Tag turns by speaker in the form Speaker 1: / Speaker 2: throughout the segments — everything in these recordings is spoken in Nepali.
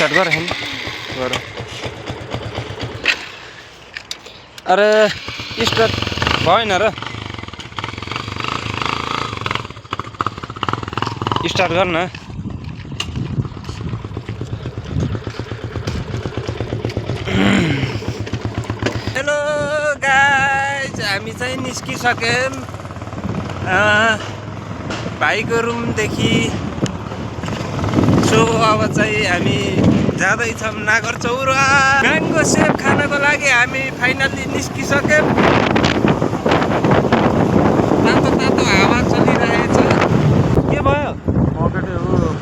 Speaker 1: स्टार्ट गर हैन गर अरे स्टार्ट भएन र स्टार्ट गर्न हेलो गाइज हामी चाहिँ निस्किसक्यौँ भाइको रुमदेखि सो अब चाहिँ हामी जाँदैछौँ नागरचौरा म्याङ्गो सेप खानको लागि हामी फाइनल्ली निस्किसक्यौँ तातो तातो हावा चलिरहेछ के भयो
Speaker 2: पकेट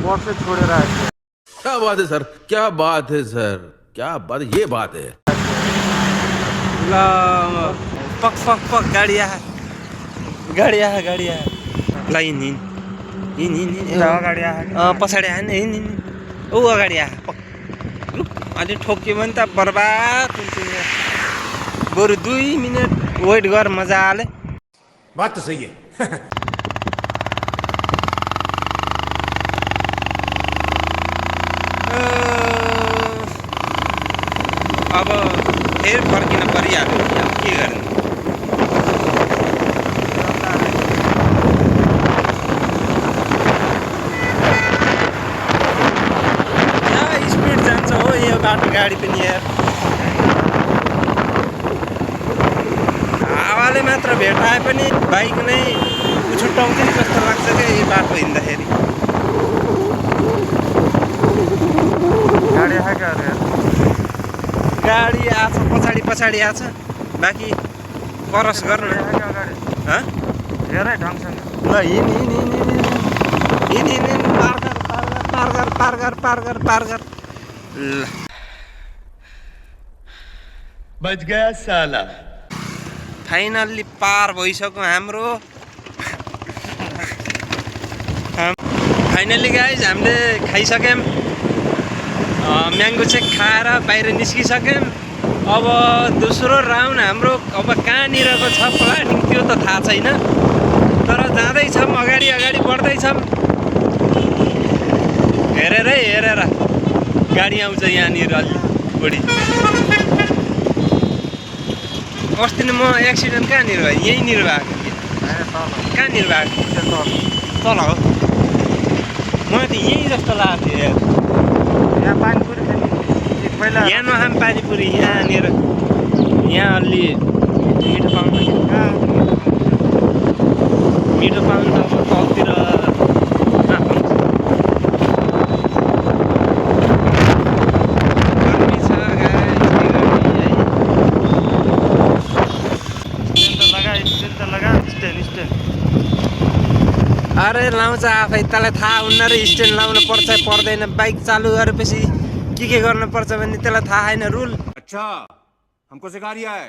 Speaker 2: बक्स छोडेर आएको
Speaker 3: क्या बात है सर क्या बात है सर क्या बात ये बात है
Speaker 1: ल पक पक पक गाडी आहा ल हिँड
Speaker 2: अगाडि आएको
Speaker 1: पछाडि आएन हिँड ऊ अगाडि आहा पक लु अलि ठोक्यो भने त बर्बाद हुन्छ यहाँ बरु 2 मिनट वेट गर मजाले
Speaker 3: बात तो सही है
Speaker 1: अब फेरि फर्किन परिहाल्यो अब के गर्ने स्पिड जान्छ हो यो बाटो गाडी पनि यार हावाले मात्र भेटाए पनि बाइक नै उछुट्याउँछ जस्तो लाग्छ क्या यो बाटो हिँड्दाखेरि
Speaker 2: गाडी आएको
Speaker 1: गाडी आछ पछाडि आछ बाँकी क्रस गर्न
Speaker 2: धेरै ढङसँग
Speaker 1: ल हिँड पार गर ल
Speaker 3: बच गया साला
Speaker 1: फाइनल्ली पार भइसक्यो हाम्रो फाइनल्ली गाइज हामीले खाइसक्यौँ म्याङ्गो सेक खाएर बाहिर निस्किसक्यौँ अब दोस्रो राउन्ड हाम्रो अब कहाँनिरको छ प्लानिङ त्यो त थाहा छैन तर जाँदैछौँ अगाडि बढ्दैछौँ हेरेर गाडी आउँछ यहाँनिर अलि बढी अस्ति नै म एक्सिडेन्ट कहाँनिर भयो यहीँनिर भएको कहाँनिर भएको तल हो मलाई त यहीँ जस्तो लागेको थियो
Speaker 2: यहाँ पानीपुरी खाने पहिला
Speaker 1: यहाँ नखाम पानीपुरी यहाँनिर यहाँ अलि मिठो पाउनु त अब तलतिर गर्मी छ अरे लाउँछ आफै तँलाई थाहा हुन्न र स्ट्यान्ड लाउनु पर्छ पर्दैन बाइक चालु गरेपछि के गर्नुपर्छ भन्ने त्यसलाई थाहा छैन रुल
Speaker 3: अच्छा हमको सिखा रिया है